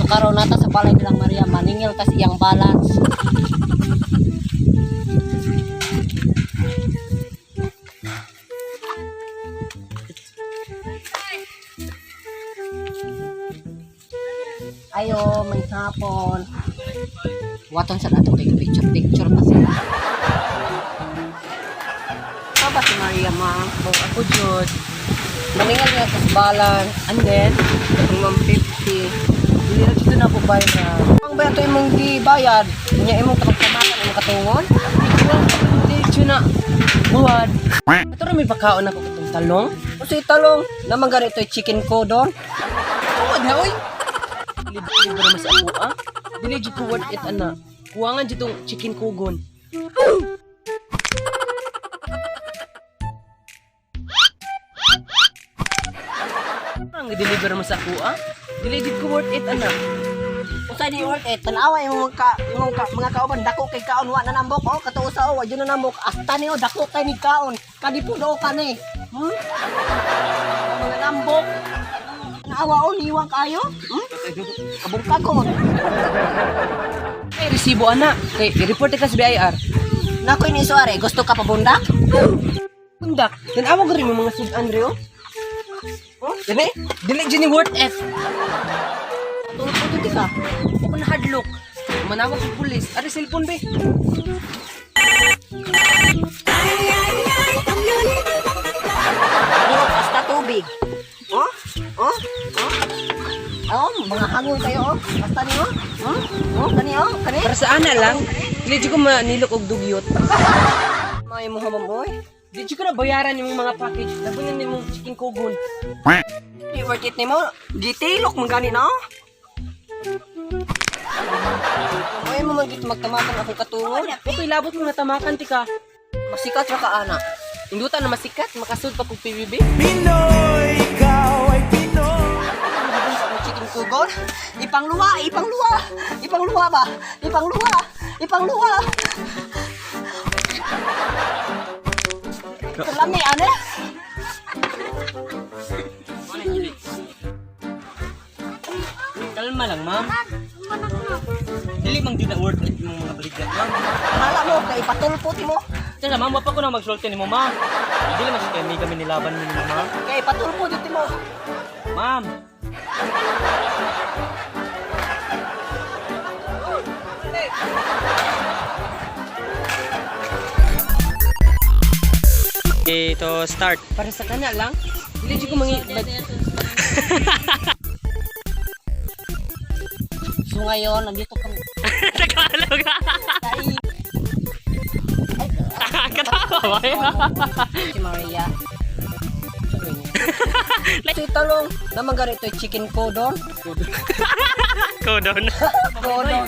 So karon nata sa balay nilang Maria, maningil tas iyang balance. Ayo, may hapon. Waton sa nato kay picture picture pa sila. Ikaw ba si Maria, ma'am? Oh, ako jud. Maningil niya tas balance. And then, Katong ma'am 50. dili ra jud na ako bayra. Ang ba ito imong gibayad? Unya imong kapagtamakan imong katungon? Dili jud na buwad. Ato ra may pakaon ako katong talong. Unsay talong? Naman gani ito'y chicken ko doon. Tungod ha oy. Libre mas ako ah. Dili jud ko worth it ana. Kuwangan jud tong chicken kugon. Ang deliver mo sa ako ah. Dili jud ko worth it ana. Unsay di worth it? Tanawa imong ka imong ka, mga kauban dako kay kaon wa na nambok oh katuo sa oh wa jud na nambok asta ni oh dako kay ni kaon kadipuno kani. Mga nambok. Tanawa oh niwang kayo. Kabungkagon. Ay resibo ana. Kay i-report ka sa BIR. Nakoy ni Suare, gusto ka pabundak? Pundak, tanawa ko rin yung mga sudan rin oh. Oh, dili, dili jud ni worth it. Tulog ko dito ka. Ako na hadlok. Manawag sa pulis. Ari cellphone be. Puro hasta tubig. Oh? Oh? Oh? Oh, mga hangon kayo oh. Basta ni oh. Oh, kani oh, kani. Para sa ana lang, dili jud ko manilok og dugyot. May mo hamam oy. Di jud ko na bayaran yung mga package. Labunan ni mong chicken kugon. Di worth it nimo. Gitilok man gani na oh. Oy mo man git magtamakan akong katungod. Okay, labot mo natamakan ti ka. Masikat ra ka ana. Induta na masikat, makasud pa kog PBB. Pinoy, ikaw ay Pinoy. Habang sa akong chicken kugon. Ipangluwa, ipangluwa. Ipangluwa ba? Ipangluwa. Ipangluwa. Kalami ane. Kalma lang, ma'am. Dili mang jud na worth it yung mga baligya, ma'am. Hala mo kay ipatulpo ti mo. Ito na, ma'am, wa pa ko na magsulti nimo, ma'am. Dili man kay mi kami nilaban nimo, ma'am. Kay ipatulpo dito mo. Ma'am. Ito start. Para sa kana lang, dili jud ko mangi So ngayon, nandito kami. Tagalog. Ay, Katawa ba? si Maria. Si talong, naman ganito yung chicken codon. Kodon. Codon.